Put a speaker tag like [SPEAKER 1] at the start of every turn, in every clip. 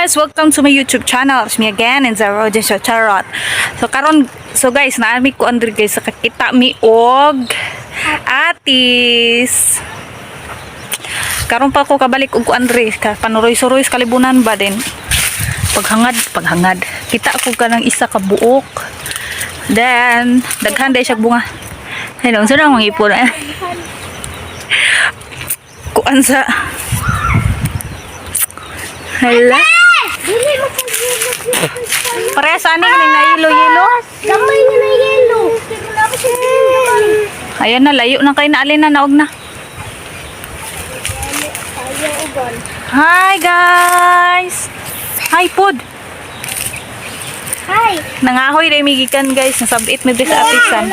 [SPEAKER 1] Guys! Welcome to my YouTube channel. It's me again, Enza Roger sa Charot. So karon, so guys, naami ko andre guys, nakakita mi og atis. Karon pa ko kabalik og ko andre, ka panuroy-suroy sa kalibunan ba din. Paghangad, paghangad. Kita ko kanang isa ka buok. Then, daghan day siya bunga. Hello, unsa na akong ipon? Kuan sa. Hala.
[SPEAKER 2] Dili mo po yelo.
[SPEAKER 1] Parehas ani kaning na yelo-yelo.
[SPEAKER 2] Gamay nga na yelo.
[SPEAKER 1] Ayan na, layo na kayo na alin na naog na. Hi guys! Hi pod.
[SPEAKER 2] Hi.
[SPEAKER 1] Nangahoy ray migikan guys, nasabit mi diri sa atisan.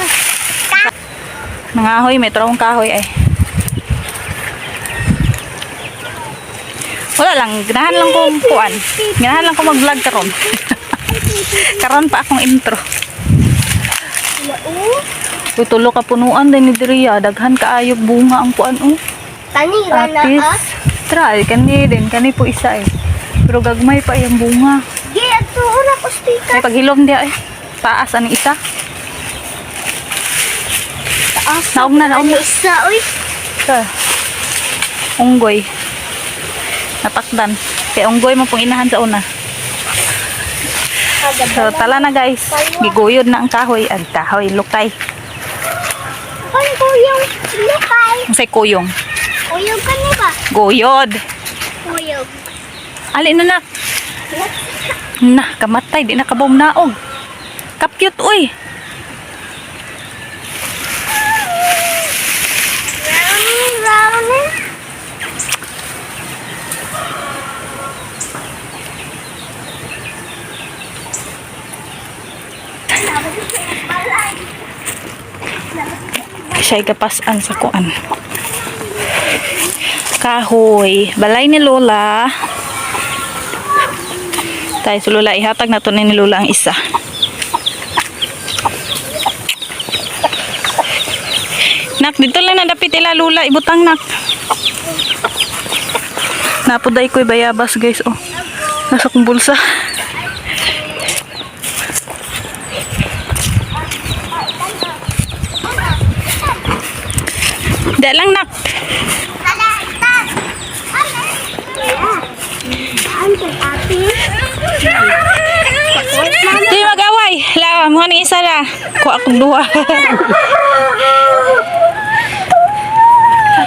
[SPEAKER 1] Nangahoy may trawong kahoy ay. Wala lang, ganahan lang kong kuan. Ganahan lang ko mag-vlog karon. Karon pa akong intro. Uy, tulo ka punuan din ni diri ah. Daghan kaayo bunga ang kuan oh.
[SPEAKER 2] Tani ra na
[SPEAKER 1] Atis.
[SPEAKER 2] ah.
[SPEAKER 1] Try, kani din. Kani po isa eh. Pero gagmay pa yung bunga.
[SPEAKER 2] Gi adto una ko sticker.
[SPEAKER 1] Ay, paghilom diya eh. Taas, ang isa.
[SPEAKER 2] Taas.
[SPEAKER 1] Naog na, naog
[SPEAKER 2] Ano
[SPEAKER 1] na.
[SPEAKER 2] isa oy?
[SPEAKER 1] Sa. Unggoy. Natakdan. Kay unggoy mo pong inahan sa una. So, tala na guys. Giguyod na ang kahoy. Ang kahoy, lukay.
[SPEAKER 2] Kon kuyong lukay.
[SPEAKER 1] Ang say kuyong.
[SPEAKER 2] Kuyong kani ba?
[SPEAKER 1] Guyod.
[SPEAKER 2] Kuyong.
[SPEAKER 1] Alin na nak. Na, kamatay. Di na kabom naog. Kapyot, uy.
[SPEAKER 2] Round round.
[SPEAKER 1] Siya'y kapasan sa kuan. Kahoy. Balay ni Lola. Tayo sa Lola. Ihatag na to ni Lola ang isa. Nak, dito lang nadapit ila Lola. Ibutang nak. Napuday ko'y bayabas guys. Oh. Nasa kong bulsa. Da lang nak. Di mag-away. La, mo ni isa la. Kuha akong duha.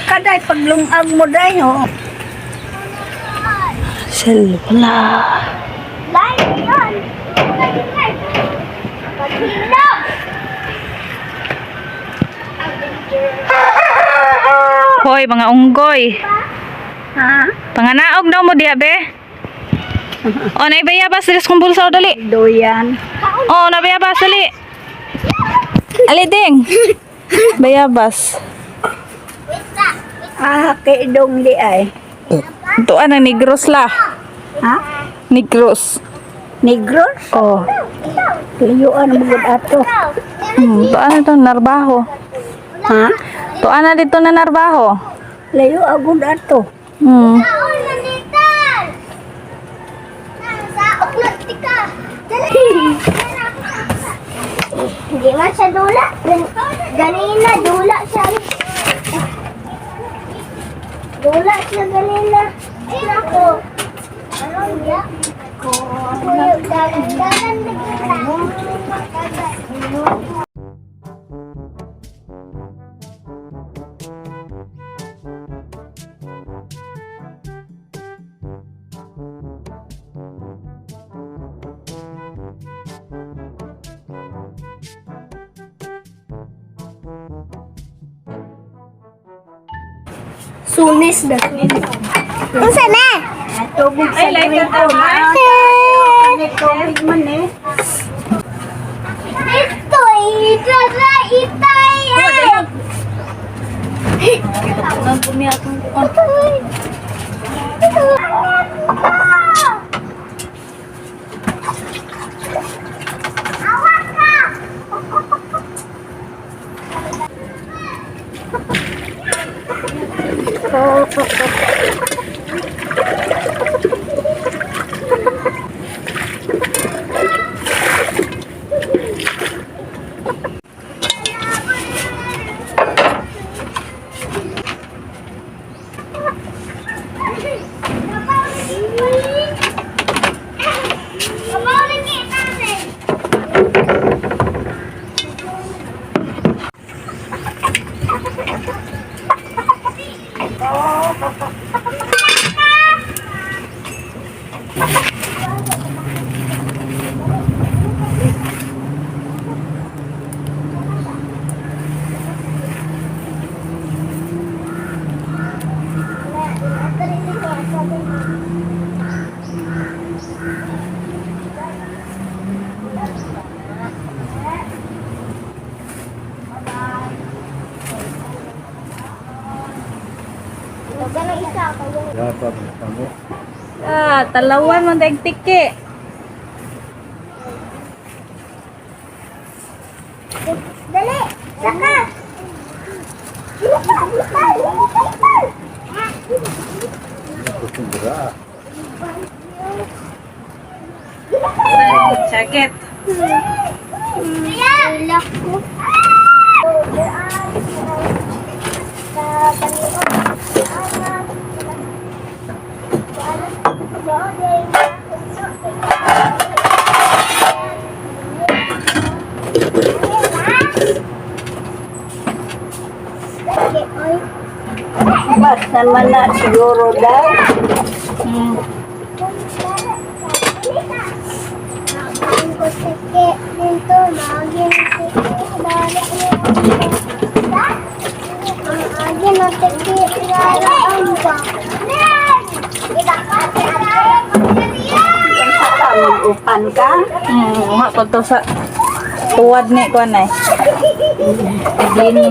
[SPEAKER 3] Kaday paglungag mo day ho.
[SPEAKER 1] Sa Lola.
[SPEAKER 2] Lain yun. Paghilom.
[SPEAKER 1] Hoy, mga unggoy.
[SPEAKER 3] Ha?
[SPEAKER 1] Panganaog daw mo diha, be. O, naibayabas diri sa kong bulsa, o, dali.
[SPEAKER 3] Doyan.
[SPEAKER 1] O, nabayabas, dali. Ali, ding. Bayabas.
[SPEAKER 3] Ah, kay dong di ay.
[SPEAKER 1] Tuan ang negros la.
[SPEAKER 3] Ha?
[SPEAKER 1] Negros.
[SPEAKER 3] Negros?
[SPEAKER 1] Oh.
[SPEAKER 3] Layuan mo gud ato.
[SPEAKER 1] Tuan na to, narbaho.
[SPEAKER 3] Ha?
[SPEAKER 1] Tuan na dito na narbaho.
[SPEAKER 3] Layo agud ato.
[SPEAKER 2] Saon na nitan. Saok na tika. Dali. Hindi man siya dula. Ganina, dula siya. Dula siya ganina. Nako. Ano niya? Dalan-dalan na. Sunis na. Unsa na?
[SPEAKER 3] Tubig sa gripo na. Tubig man eh.
[SPEAKER 2] Ito'y tara itay ay. Ito'y. Ito'y. Awak ka! Isa kayo.
[SPEAKER 4] Dapat kamo.
[SPEAKER 1] Ah, talawan man tayong tiki.
[SPEAKER 2] Dali! Saka! Lika! Lika! Lika! Lika!
[SPEAKER 4] Kusundra.
[SPEAKER 1] Jacket.
[SPEAKER 2] Wala ko.
[SPEAKER 3] Basta man na siguro daw.
[SPEAKER 2] Dito, maging ang agin ang tiki ang ba.
[SPEAKER 3] Sa mag-upan ka.
[SPEAKER 1] Nga pagto sa tuwad ni kuan ay. Dini.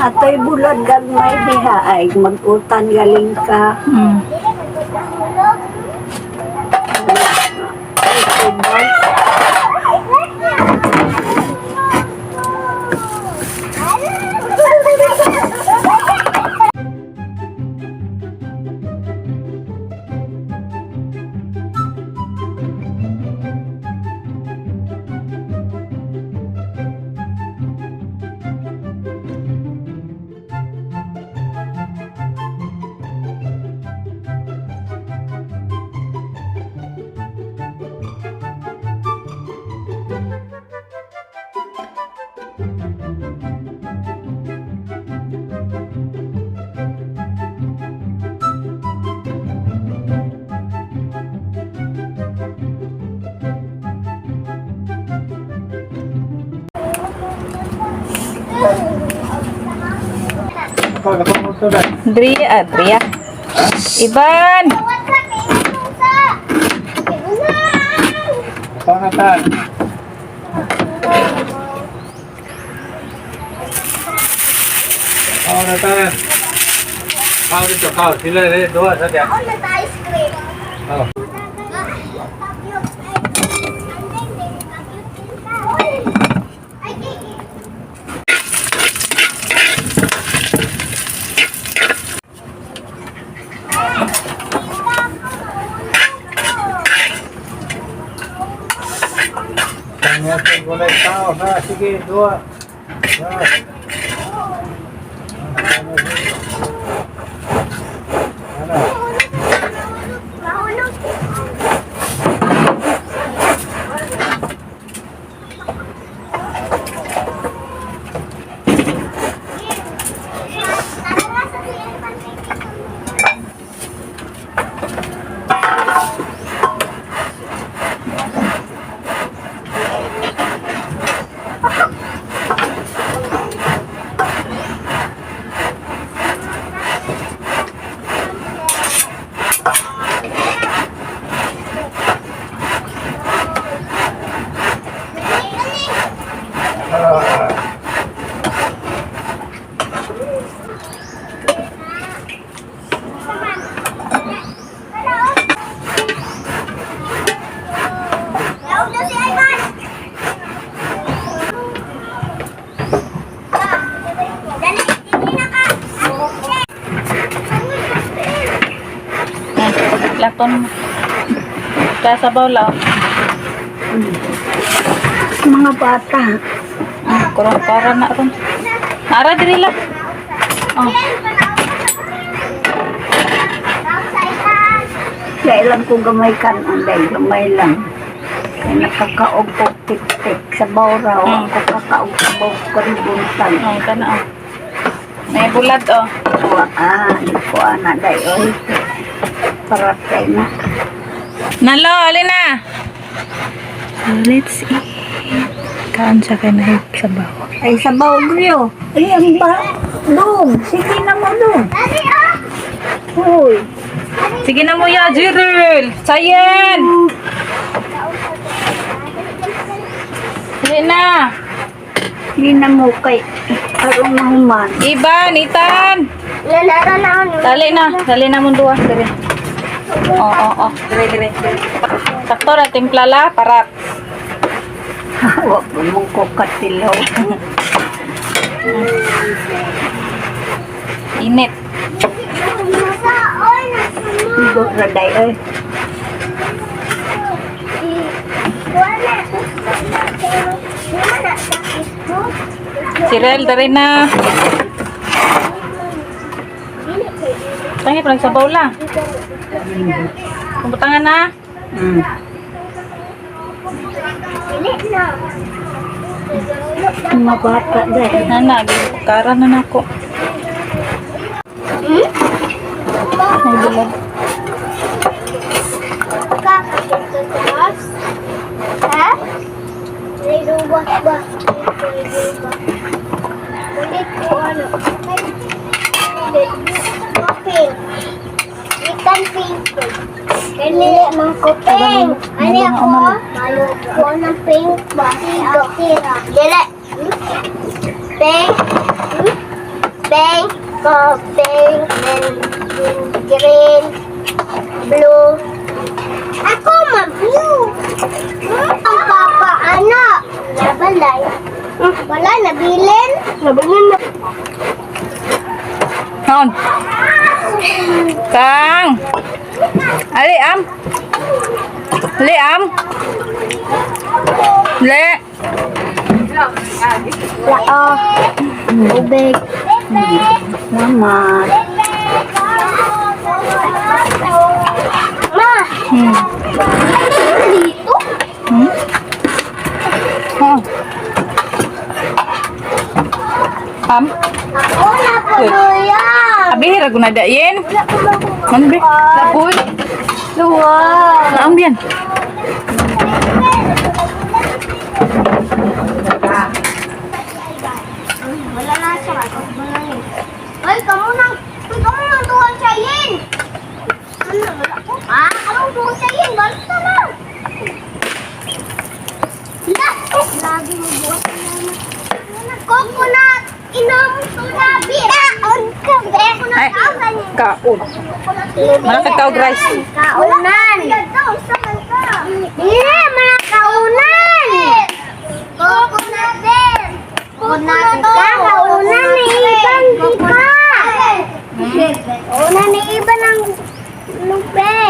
[SPEAKER 3] Atoy bulan gagmay diha ay mag-utan galing ka. Ay, tubag.
[SPEAKER 4] Ako nakamotor na.
[SPEAKER 1] Dria, ah, Dria. Iban.
[SPEAKER 4] Pangatan. Kau na tayo. Kau dito, kau. Sila rin, dua saja.
[SPEAKER 2] Ice cream.
[SPEAKER 4] Oh. Kanya gulay tao na. Sige, dua. Ah. Ano?
[SPEAKER 2] Mahulog. Laog na si Ivan! Dali, hindi na ka!
[SPEAKER 1] Laton mo. Kasabaw lang.
[SPEAKER 3] Mga bata.
[SPEAKER 1] Kurang para na ron. Nara diri la. Oh.
[SPEAKER 2] Yan, panaog.
[SPEAKER 3] Kaya lang ko gamay kan anday, gamay lang. Kaya nakakaog ko tik-tik sa bawra, ako kakaog sa baw karibuntag.
[SPEAKER 1] Oh, kana oh. May bulad oh.
[SPEAKER 3] Wa ah, di ko ana day oy. Para kay na.
[SPEAKER 1] Nalo, alin na. So, let's eat. Kaan siya kay nahig sa baho.
[SPEAKER 3] Ay sa baw griyo. Ay ang ba dong, sige na mo dong.
[SPEAKER 2] Dali ah!
[SPEAKER 3] Hoy,
[SPEAKER 1] Sige na mo ya, Jiril. Sayen! Sige na.
[SPEAKER 3] hindi na mo kay aron mahuman.
[SPEAKER 1] Iban, Itan.
[SPEAKER 2] Lalaro na ako.
[SPEAKER 1] Dali na. Dali na mong duwa. Dali. Oo. Dire, dire. Sakto na, timpla la, parat.
[SPEAKER 3] Wa pa mong ko katilaw.
[SPEAKER 1] Init.
[SPEAKER 2] Oy, nasa
[SPEAKER 3] Igo ra day oy.
[SPEAKER 2] Wala. Wala na sakit ko.
[SPEAKER 1] Sirel, dali na. Tangi, parang sabaw lang. Kumbutangan na.
[SPEAKER 2] Dili na.
[SPEAKER 3] Mga bata day.
[SPEAKER 1] Nana, kara na nako. May bulad.
[SPEAKER 2] Kakakit Ha? Nailuwas ba? Ulit ko ano. Pink. Ikan pink. Kani man ko pink. Ani ako? Malo ko ng pink ba? Sigo. Dili. Pink. Pink. Ko pink. Then green. Blue. Ako ma-blue. Ang papa, ano? Nabalay. Wala, nabilin. Nabilin na.
[SPEAKER 1] Naon? Kang! Ali, am! Ali, am! Le!
[SPEAKER 2] Lao. Ubig.
[SPEAKER 3] Salamat.
[SPEAKER 2] Ma! Dito?
[SPEAKER 1] Oh. Am?
[SPEAKER 2] Ako na po yan.
[SPEAKER 1] Abi, rago na dayin.
[SPEAKER 2] Wala ko ba kung
[SPEAKER 1] Ano be? Lapoy.
[SPEAKER 2] Luwa.
[SPEAKER 1] Naong biyan.
[SPEAKER 2] Wala na siya. Wala na. Ay, kamu nang, ay, kamu nang tuwan siya yin. Ano, wala ko? Ah, kamu tuwan siya yin. Balik na lang. La, lagi mo bukas na. Coconut, inom, tuna, kaon ka, be.
[SPEAKER 1] Ay, kaon. Malakad ka og rice.
[SPEAKER 2] Kaunan. Hindi, mga kaunan. Coconut din. Coconut ka, kaunan ni Iban, di ka. Kaunan ni Iban ang lupe.